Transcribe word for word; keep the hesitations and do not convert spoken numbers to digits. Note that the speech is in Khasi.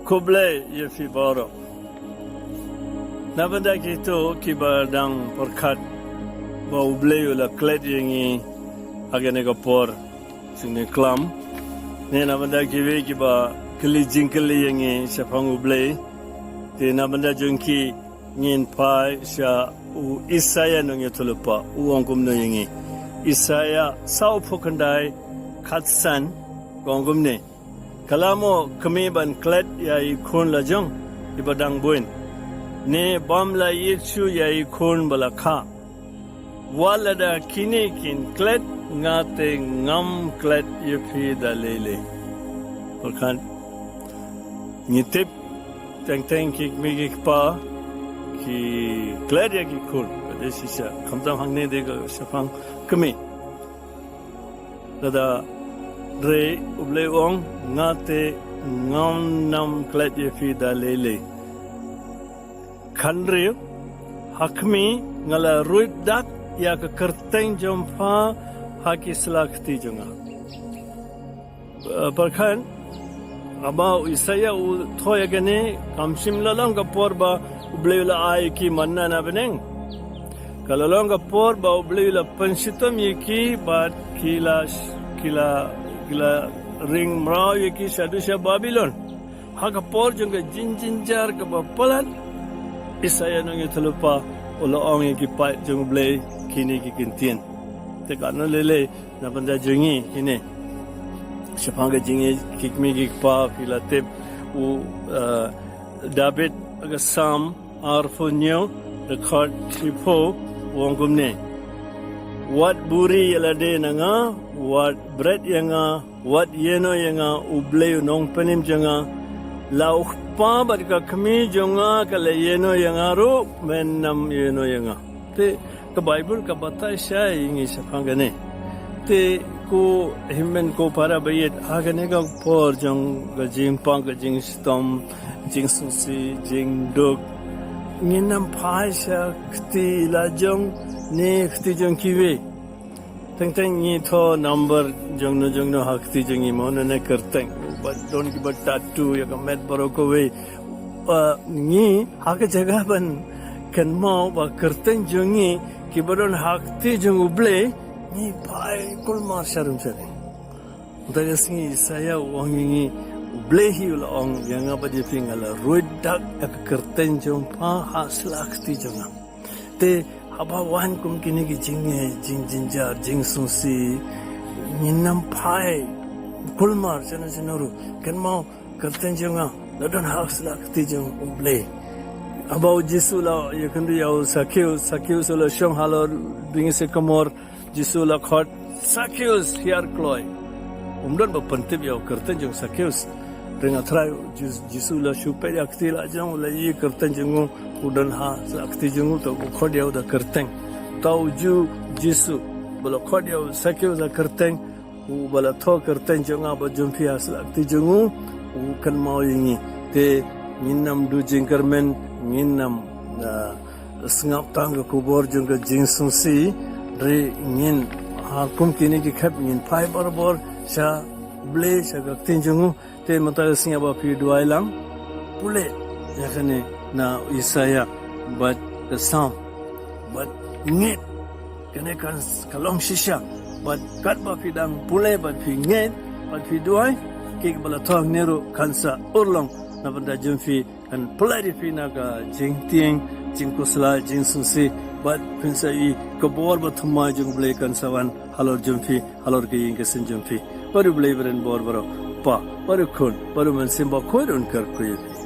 Khublei ïa phi baroh. Na bynta kito kiba dang pyrkhat ba U Blei u la klet ïa ngi ha kane ka por jong ne klam, ne na bynta kiwei kiba kylli jingkylli ïa ngi shaphang U Blei, te na bynta jong ki ngin phai sha u Isaïah nongïathuhlypa, u ong kumno ïa ngi. Isaïah sawphew khyndai, khatsan, u ong kumne. Ka la mo kmie ban klet ïa i khun la jong iba dang buin, ne bam la ïeit shuh ïa i khun ba la kha? Wat lada kine kin klet, nga te ngam klet ïa phi da lei lei. Pyrkhat, ngi tip teng teng ki kmie ki kpa ki klet ïa ki khun, ka dei shisha, khamtam hangne dei ka shaphang kmie. Lada re U Blei u ong, nga te ngam nam klet ïa phi da lei lei. Khathynriew, ha khmih nga la ruid dak ïa ka kyrteng jong pha ha ki sla kti jong nga. Eh, pyrkhat, haba u Isaïah u thoh ïa kane, kam shym la long ka por ba U Blei u la ai ïa ki manna na bneng. Ka la long ka por ba U Blei u la pynshitom ïa ki bad ki la, ki la, ki la ring mraw ïa ki shaduh sha Babilon. Ha ka por jong ka jingjynjar kaba palat, Isaïah nongïathuhlypa u la ong ïa ki paid jong U Blei kine ki kyntien. Te katno lei lei na bynta jong ngi kine. Shaphang ka jingïeit ki kmie ki kpa, phi la tip, u, eh, David ha ka Salm arphew hynñiew, dkhot shiphew, u ong kumne: Wat buhrieh ïa lade na nga, wat bret ïa nga, wat ïehnoh ïa nga, U Blei u Nongpynim jong nga. La u kpa bad ka kmie jong nga ka la ïehnoh ïa nga ruh, men ym ïehnoh ïa nga. Te ka Baibl ka batai shai ïa ngi shaphang kane. Te ko hynmen ko para ba ïeit, ha kane ka por jong ka jingpang, ka jingshitom, jingsngewsih, jingduk, ngin ym phai sha kti la jong ne kti jong kiwei. Teng teng ngi thoh number jongno jongno ha kti jong ngi mo, ne kyrteng. Ba don kiba tattoo ïa ka met baroh kawei. Ba ngi ha ka jaka ban kynmaw ba kyrteng jong ngi kiba don ha kti jong U Blei, ngi phai kulmar sharum shading. Mynta ka sngi Isaïah u ong ïa ngi, U Blei hi u la ong ïa nga bad ïa phi, nga la ruid dak ïa ka kyrteng jong pha ha sla kti jong nga. Te haba wan kum kine ki jing, eh, jingjynjar, jingsngewsih, ngin ym phai kulmar shano shano ruh. Kynmaw kyrteng jong nga la don ha sla kti jong U Blei. Haba u Jisu u la ïakynduh ïa u Sakheus, Sakheus u la shong halor byngi sycamore, Jisu u la khot, Sakheus, hiar kloi. Um don ba pyntip ïa u kyrteng jong Sakheus. Hynrei nga trai, Jis-, Jisu u la shu peit ïa kti la jong u, u la ïohi kyrteng jong u, u don ha sla kti jong u, te u khot ïa u da kyrteng. Te u Jisu, Jisu ba la khot ïa u Sakheus da kyrteng, uba la thoh kyrteng jong nga bad jong phi ha sla kti jong u, u kynmaw ïa ngi. Te ngin ym duh jingkyrmen, ngin ym, ah, sngap tang ka khubor jong ka jingsngewsih, hynrei ngin, ha kum kine ki khep ngin phai barabor sha U Blei, sha ka kti jong u. Te mynta ka sngi haba phi duwai lang, pule ïa kane na Isaïah bad ka Salm, bad ngeit kane kan s-, ka long shisha. Bad katba phi dang pule bad phi ngeit bad phi duwai, kaba la thoh hangne ruh kan sa urlong na bynta jong phi, kan pynlait ïa phi na ka jingtieng, jingkhuslai, jingsngewsih, bad phin sa ïohi ka bor bathymmai jong U Blei kan sa wan halor jong phi, halor ka ïing ka sem jong phi. Bad U Blei un bor baroh, Kpa, bad U Khun, bad U Mynsiem Bakhuid un kyrkhu ïa phi.